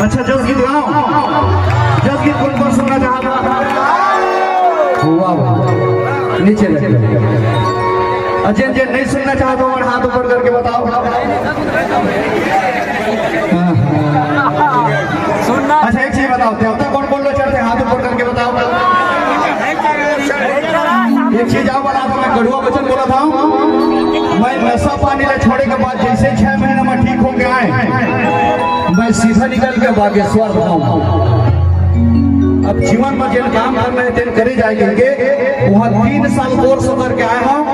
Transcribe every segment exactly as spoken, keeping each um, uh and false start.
अच्छा, जस गीत गाओ। जस गीत कौन कौन सुनना चाहत हो? वाह, वाह। नीचे रख लो। और जिन जिन नहीं सुनना चाहत हो, और हाथ ऊपर करके बताओ। हाँ, हाँ। अच्छा, एक चीज बताओ, देवता कौन बोलना चाहते हैं? हाथ ऊपर करके बताओ। एक चीज और बता दो, मैं कड़वा वचन बोला था, मैं नशा पानी ला छोड़े के बाद जैसे छह महीना में ठीक होके आए, मैं सीधा निकल के बागेश्वर धाम। अब जीवन में जेन काम करना है, तेन करे जाए करके वहाँ तीन साल कोर्स करके आए हंव।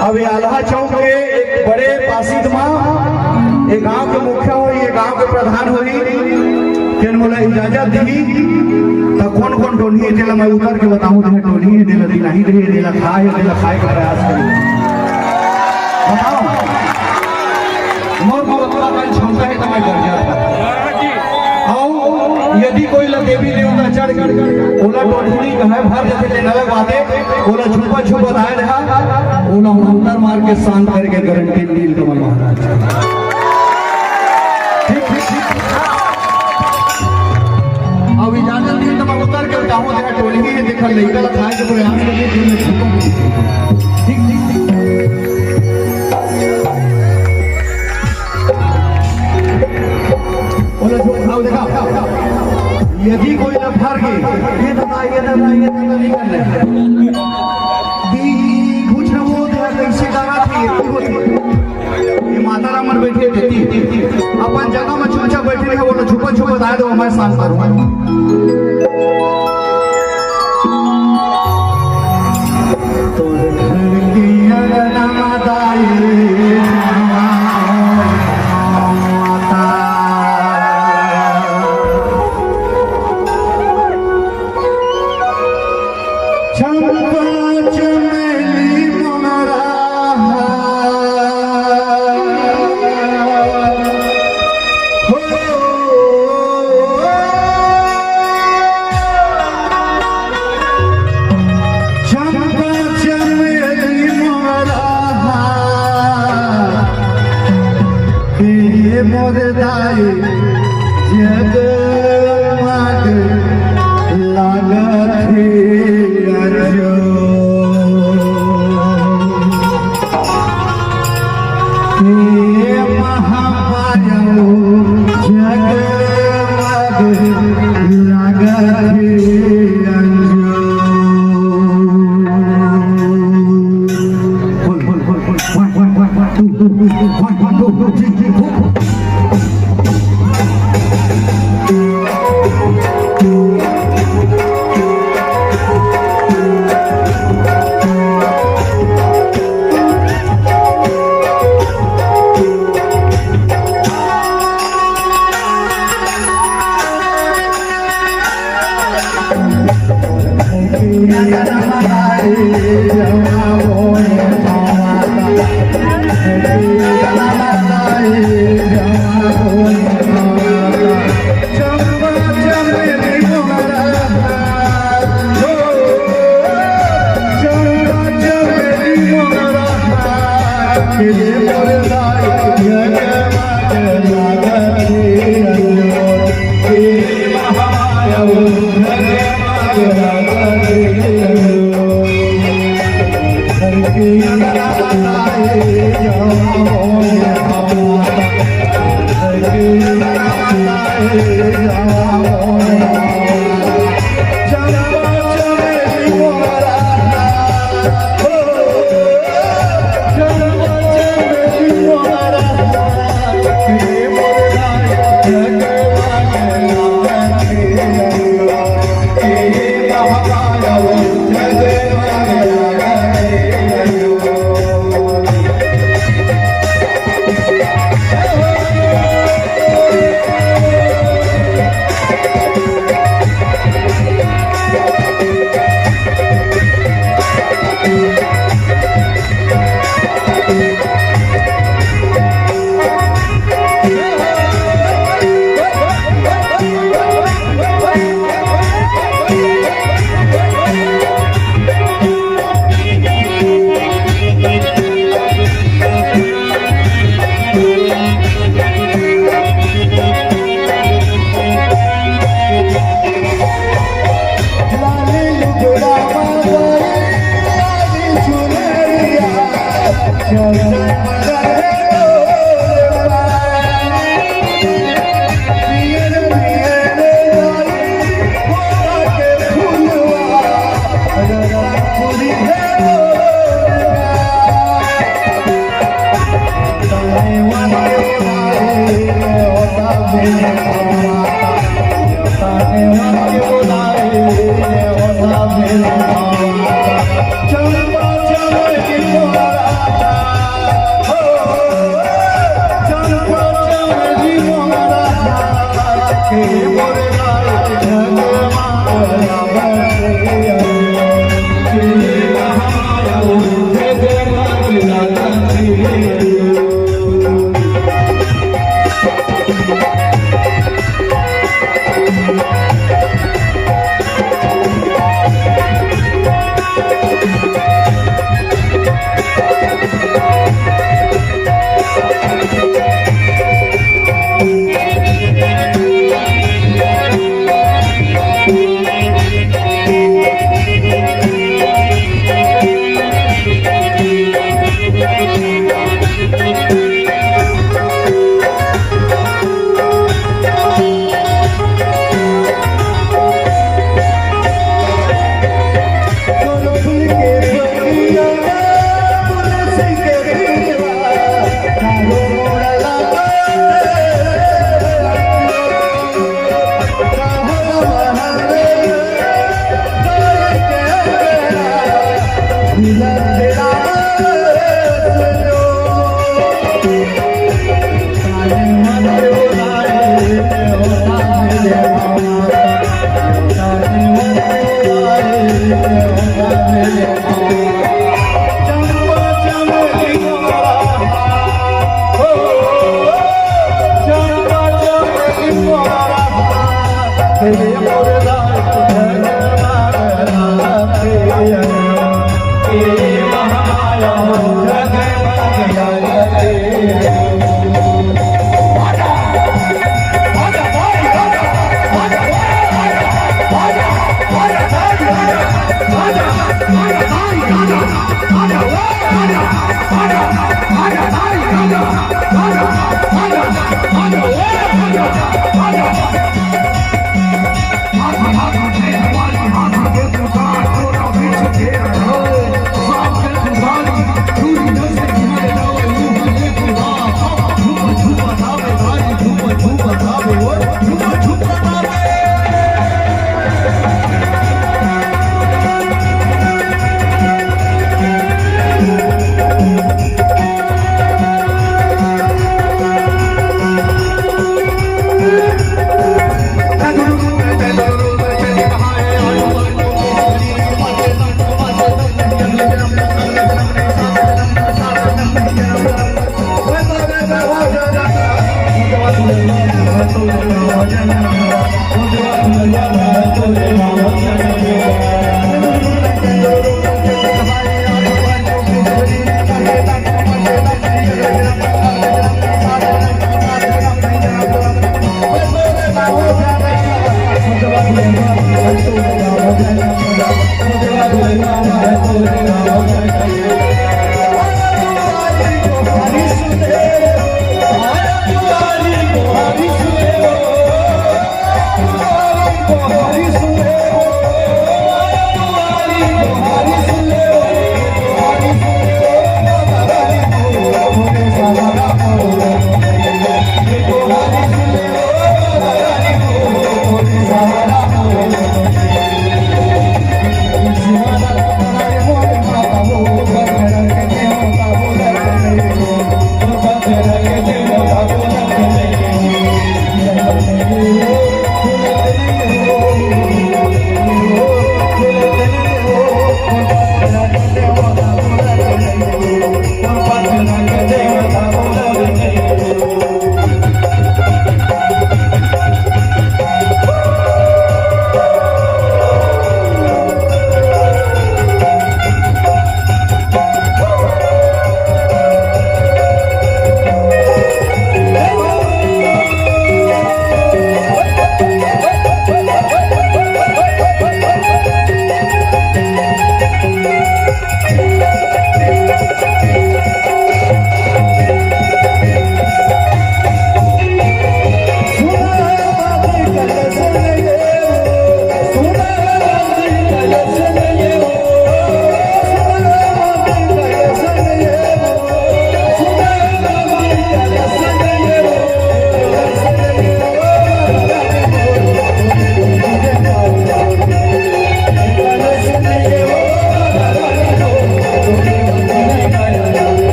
अब ये आल्हा चौक के एक बड़े पासित मा एक गांव के मुखिया होही, एक गांव के प्रधान होही, तेन मोला इजाजत दिही, त कौन कौन टोनही, तेला मैं उतर के बताहूं, तेला टोनही हे, तेला दिलाही रही, तेला खाए हे, तेला खाए के प्रयास करी। बताओ, मोर को बतला कल क्षमता है तो मैं कर जाता। अउ यदि कोई ला देवी देवता चढ़ कर ओला टोनही कहे भर जैसे तेन अलग बात है, ओला छुपा छुपा दाए रहा, ओला मंत्र मार के शांत करके गारंटी नीलकमल महाराज। ठीक, ठीक, ठीक। अब इजाजत दी तो मैं उतर के बताहूं, जरा टोनही हे, देखा लइका ला खाए के प्रयास करके दिल में छुपा। ठीक, ठीक, ठीक। बोला जो खाओ देखा, यदि कोई ला भर के, ये दादा, ये दादा, ये दादा नहीं कर ले। दी कुछ ना वो दे, ऐसे गाना चाहिए, कोई होती। ये माता राम मन बैठे थे, ती, ती, ती। अपन जगह में चुपचाप बैठे रहे, वो लोग छुपा छुपा दाए दो, मैं शांत करूँ। तो घर की अंगना दाई माता। चंपा चमेली मोगरा हो। चंपा चमेली मोगरा हे मोर दाई जगमग लागत हे अजो। हे महामाया जगमग लागत हे अजो। बोल, बोल, बोल, बोल। One, one, one, one, two, two, two, one, one, two, two, three, three, four।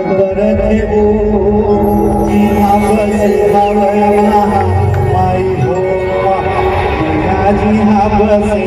बरत हे वो, जिहां बसे हवय महामाई हो, मैया जिहां बसे